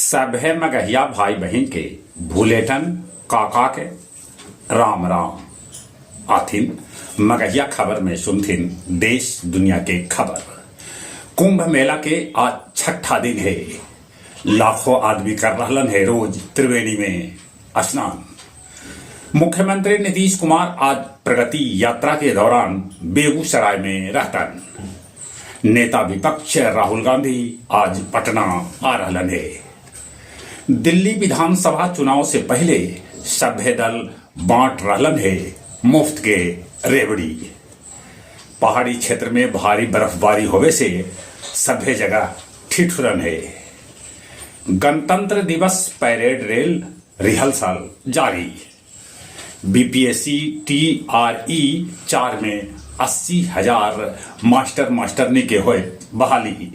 सभे मगहिया भाई बहिन के भुलेटन काका के राम राम। आथिन मगहिया खबर में सुनथिन देश दुनिया के खबर। कुंभ मेला के आज छठा दिन हे। लाखों आदमी कर रहलन हे रोज त्रिवेणी में स्नान। मुख्यमंत्री नीतीश कुमार आज प्रगति यात्रा के दौरान बेगूसराय में रहतन। नेता विपक्ष राहुल गांधी आज पटना आ रहलन हे। दिल्ली विधानसभा चुनाव से पहले सभ्य दल बांट रहलन हे मुफ्त के रेवड़ी। पहाड़ी क्षेत्र में भारी बर्फबारी होवे से सभ्य जगह ठिठुरन हे। गणतंत्र दिवस पैरेड रेल रिहर्सल जारी। बीपीएससी टीआरई 4 में 80,000 मास्टर मास्टरनी के होए बहाली।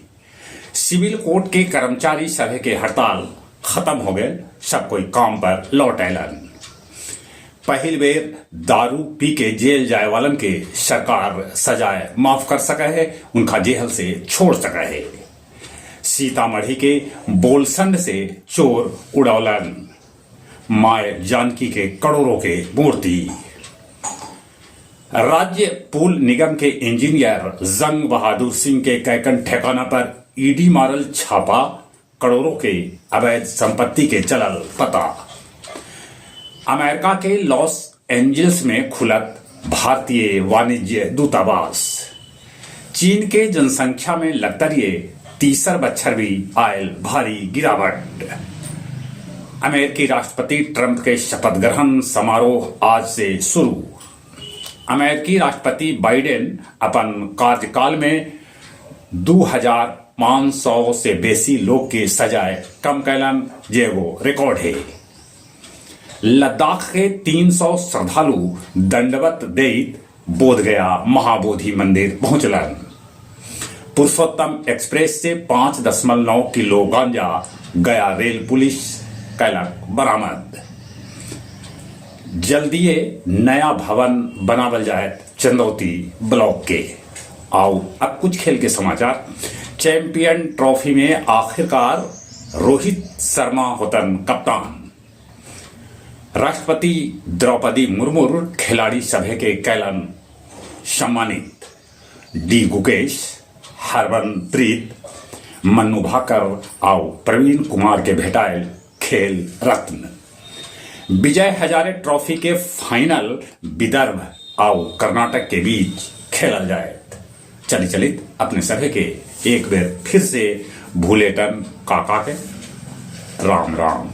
सिविल कोर्ट के कर्मचारी सभे के हड़ताल खत्म हो गए, सब कोई काम पर लौट अयलन। पहिल बेर दारू पी के जेल जाए वालन के सरकार सजाए माफ कर सके है, उनका जेल से छोड़ सके है। सीतामढ़ी के बोलसंड से चोर उड़ौलन माए जानकी के करोड़ों के मूर्ति। राज्य पुल निगम के इंजीनियर जंग बहादुर सिंह के कैकन ठिकाना पर ईडी मारल छापा, करोड़ों के अवैध संपत्ति के चलल पता। अमेरिका के लॉस एंजल्स में खुलत भारतीय वाणिज्य दूतावास। चीन के जनसंख्या में लगतरिये तीसर बच्छर भी आयल भारी गिरावट। अमेरिकी राष्ट्रपति ट्रंप के शपथ ग्रहण समारोह आज से शुरू। अमेरिकी राष्ट्रपति बाइडेन अपन कार्यकाल में 2500 से बेसी लोग के सजाए कम कैलन, जे एगो रिकॉर्ड है। लद्दाख के 300 श्रद्धालु दंडवत देत बोधगया महाबोधि मंदिर पहुंचलन। पुरुषोत्तम एक्सप्रेस से 5.9 किलो गांजा गया रेल पुलिस कैलक बरामद। जल्दीए नया भवन बनावल जाए चंदौती ब्लॉक के। आओ अब कुछ खेल के समाचार। चैंपियन ट्रॉफी में आखिरकार रोहित शर्मा होतन कप्तान। राष्ट्रपति द्रौपदी मुर्मू खिलाड़ी सभे के कैलन सम्मानित। डी गुकेश, हरमनप्रीत, मन्नू भाकर आउ प्रवीण कुमार के भेटायल खेल रत्न। विजय हजारे ट्रॉफी के फाइनल विदर्भ आउ कर्नाटक के बीच खेलल जाए। चली चलित अपने सभे के एक बेर फिर से भूलेटन काका के राम राम।